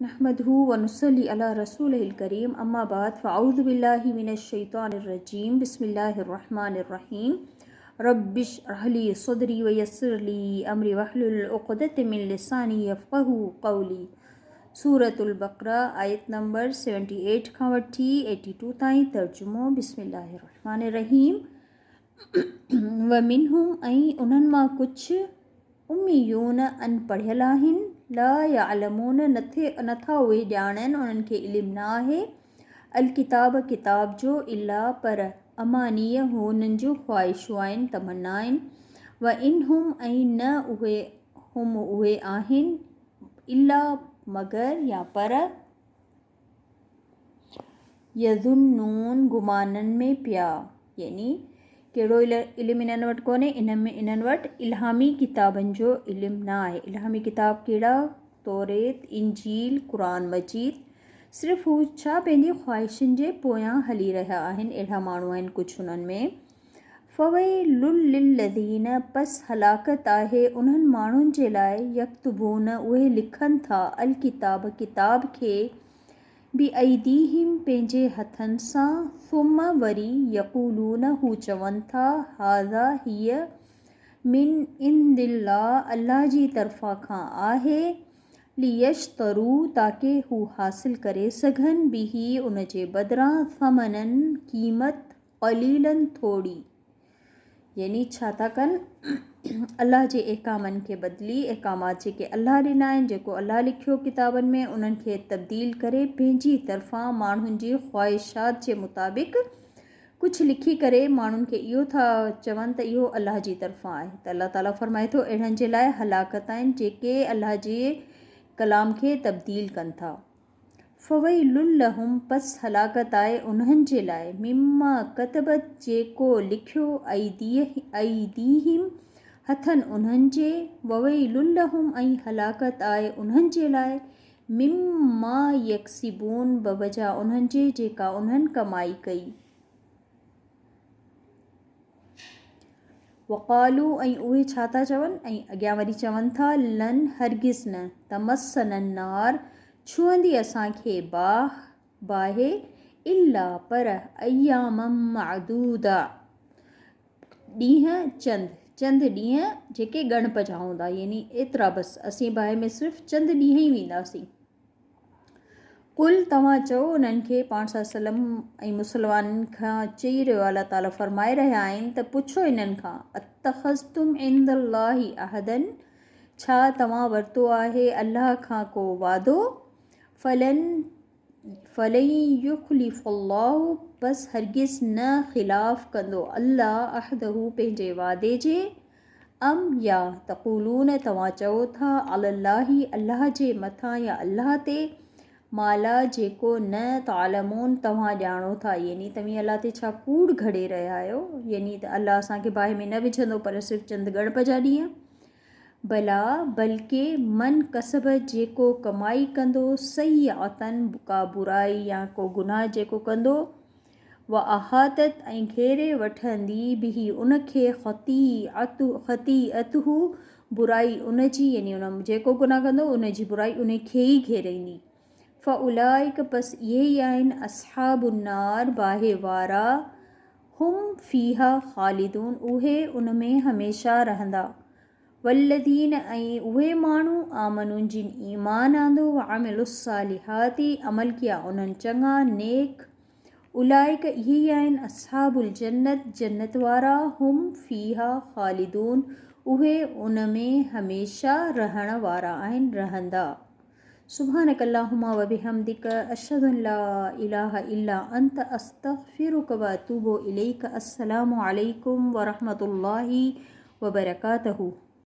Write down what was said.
نحمده ونصلي علي رسوله الڪريم اما بعد فاعوذ بالله من الشيطان الرجيم بسم الله الرحمن الرحيم رب اشرح لي صدري ويسر لي امري واحلل عقدة من لساني يفقهوا قولي سورة البقره آيت نمبر 78 کان وٺي 82 تائين ترجمو بسم الله الرحمن الرحيم ومنهم ۽ انهن مان ڪجهه اميون ان پڙهيل آهن لا يعلمون نٿي نٿا اهي ڄاڻن انهن کي علم نه آهي الڪتاب ڪتاب جو الا پر امانيء هنن جون خواهشون آهن تمنا آهن وانهم ۽ نه اهي هم اهي آهن الا مگر يا پر يظنون گمانن ۾ پيا يعني ڪهڙو علم انهن وٽ ڪونهي ان ۾ انهن وٽ الهامي ڪتابن جو علم نه آهي الهامي ڪتاب ڪهڙا توريت انجيل قرآن مجيد صرف هو ڇا پنهنجي خواهشن جي پويان هلي رهيا آهن اهڙا ماڻهو آهن ڪجهه انهن ۾ فويل للذين پس هلاڪت آهي انهن ماڻهن جي لاء يڪتبون اهي لکن ٿا الڪتاب ڪتاب کي بأيديهم پنهنجي هٿن سان ثم وري يقولون هو چون ٿا هذا هيء من عند الله الله جي طرفان کان آهي ليشتروا تاڪه هو حاصل ڪري سگهن به ان جي بدران ثمنا قيمت قليلا ٿوري يعني ڇا ٿا ڪن الله جي احڪامن کي بدلي احڪامات جيڪي الله ڏنا آهن جيڪو الله لکيو ڪتابن ۾ انهن کي تبديل ڪري پنهنجي طرفان ماڻهن جي خواهشات جي مطابق ڪجهه لکي ڪري ماڻهن کي اهو ٿا چون ته اهو الله جي طرفان آهي ته الله تعاليٰ فرمائي ٿو اهڙن جي لاء هلاڪت آهن جيڪي الله جي ڪلام کي تبديل ڪن ٿا فويل لهم پس هلاڪت آهي انهن جي لاء مما ڪتبت جيڪو لکيو ايديهم هٿن انهن جي وويل لهم ۽ هلاڪت آهي انهن جي لاء مما يڪسبون بوجه انهن جي جيڪا انهن ڪمائي ڪئي. وقالو ۽ اهي ڇا ٿا چون ۽ اڳيان وري چون ٿا لن هرگز نه تمسنا النار ڇهندي اسان کي باهه باهه الا پر اياما معدودا ڏينهن چند چند ڏينهن جيڪي ڳڻپ جا هوندا يعني ايترا بس اسين باهه ۾ صرف چند ڏينهن ئي وينداسين. قل توهان چئو انهن کي، پاڻ صلي الله عليه وسلم ۽ مسلمانن کان چئي رهيو الله تعالي فرمائي رهيا آهن ته پڇو انهن کان اتخذتم عند الله عهدا ڇا توهان ورتو آهي الله کان ڪو وعدو فلن فلن يخلف الله پس هرگز نه خلاف ڪندو الله عهده پنهنجي وعدي جي ام يا تقولون توهان چئو ٿا علي الله الله جي مٿان يا الله تي ما لا جيڪو نه تعلمون توهان ڄاڻو ٿا يعني توهين الله تي ڇا ڪوڙ گهڙي رهيا آهيو يعني ته الله اسان کي باهه ۾ نه وجهندو پر صرف چند ڳڻپ جا ڏينهن بلا بلڪه من ڪسب جيڪو ڪمائي ڪندو سيئاتن ڪا برائي يا ڪو گناهه جيڪو ڪندو واحاطت ۽ گهيري وٺندي به ان کي خطيئته برائي ان جي يعني ان جيڪو گناهه ڪندو ان جي برائي ان کي ئي گهيريندي فاولئڪ پس اهي ئي آهن اصحاب النار باهه وارا هم فيها خالدون اهي ان ۾ هميشه رهندا والذين ۽ اهي ماڻهو آمنوا جن ايمان آندو وعملوا الصالحات عمل ڪيا انهن چڱا، نيڪ، اولئڪ اهي ئي آهن اصحاب الجنت جنت وارا هم فيها خالدون اهي ان ۾ هميشه رهڻ وارا آهن رهندا. سبحانك اللهم وبحمدك اشهد ان لا اله الا انت استغفرك واتوب اليك السلام عليكم ورحمة الله وبرڪاته.